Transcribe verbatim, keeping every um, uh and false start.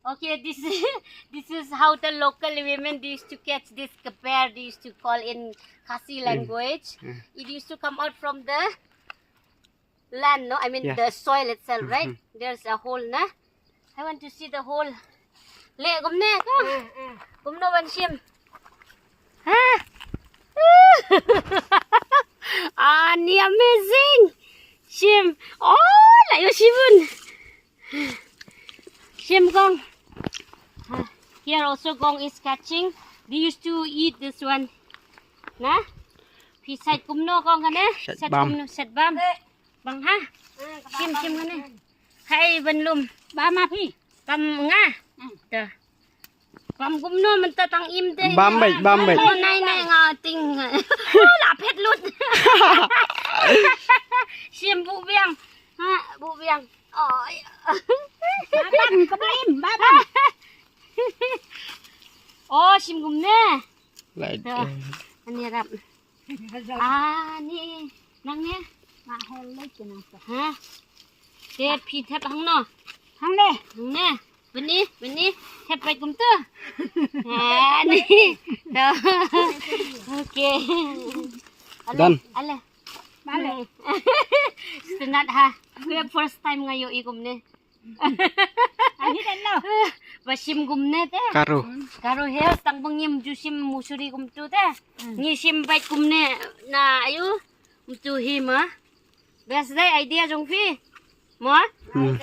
Okay, this is this is how the local women, they used to catch this kaper. They used to call in Khasi language. It used to come out from the land, no? I mean, yeah, the soil itself, right? There's a hole, na? I want to see the hole. Le, kumne ka? Kumno ban shim? Ha? Ani amazing. Shim. Oh, la yo shibun. Shim kong. Here also kong is catching. They used to eat this one. Na? Phi sait kumno kong kane? Sait bam. Kumno, sait bam. Bang ha? Shim, shim kane. Hai ban lum. Bam ma phi. Bam nga. Da. Bam kumno mynta tang im te. Bam bait, bam bait. Oh, nai nai nga ting. Oh, la phet lut. Shim bu biang. Ha, bu biang. Oh, ya. Bam, ka bam, bam. Oh, shim kumne. Lai. Da. Ani rap. Ani nang ne. Ma hol lai kena. Ha. Te phi thep hangno. Hangne. Hangne. Bini, bini. Thep pai kumtu. Ani. Da. Okay. Ale, done. Ale. Male. Senat ha. Ku first time nga ïohi kumne. Ani kan lo. Ba shim kumne te. Karo. Karo Hills tang ba ngim ju shim musuri kumtu te. Ngi shim bait kumne na ayu. Kumtu hi ma. Best dei idea jong phi. Ma? Hmm.